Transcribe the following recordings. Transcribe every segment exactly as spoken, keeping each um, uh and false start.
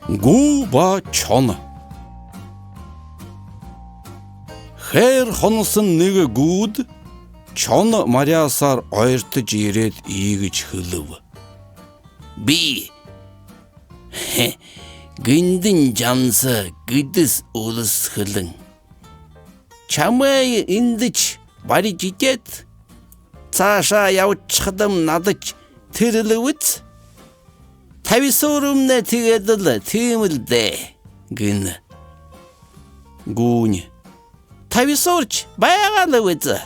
Гүү ба чоно. Хээр хоносон нэгэ гүүд чоно маряасаар ойртожо ерээд иигэжэ хэлэбэ: Би гэндэн жамса гэдэс үлэсхэлэн. Чамайе эндэшье барижа эдеэд, саашаа ябашахадам, надашье тэрэ лэ бэзэ. Табисуурмнай тиигээд лэ тиимэл даа,— гэнэ. Гүүнь: Табисууршье байгаа лэ бэзэ.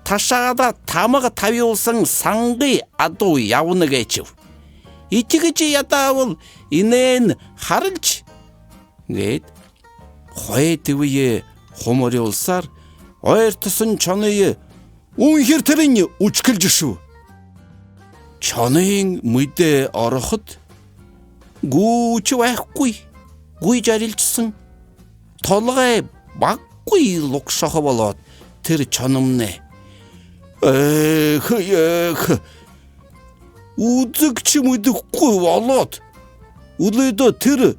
Ташаагадаа тамга табюулсан сангай адуу ябана гээшэб. Этигэжэ ядаабал, энээн харалши,— гээд, хойто бэеэ хумарюулсаар ойртосон чоные үнхэр тэрэнь үшхэлжэршэбэ. Чоноой мэдээ орохо гүүшье байхагүй, гүйжэ арилшаһан. Толгой багагүй лугшаха болоод, тэрэ чономнай: Эхэ, эхэ, үзэгшье мэдэхэгүй болоод, үлэдөө тэрэ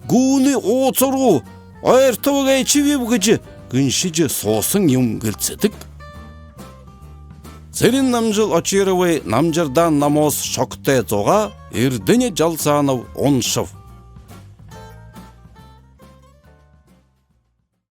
гүүнэй ууса руу ойртобо гээшэбиб,— гэжэ гэншэжэ сууһан юм гэлсэдэг. Цырен-Намжил Очировой Намжардаан номоос шогтой зугаа Эрдэни Жалсанов уншаба.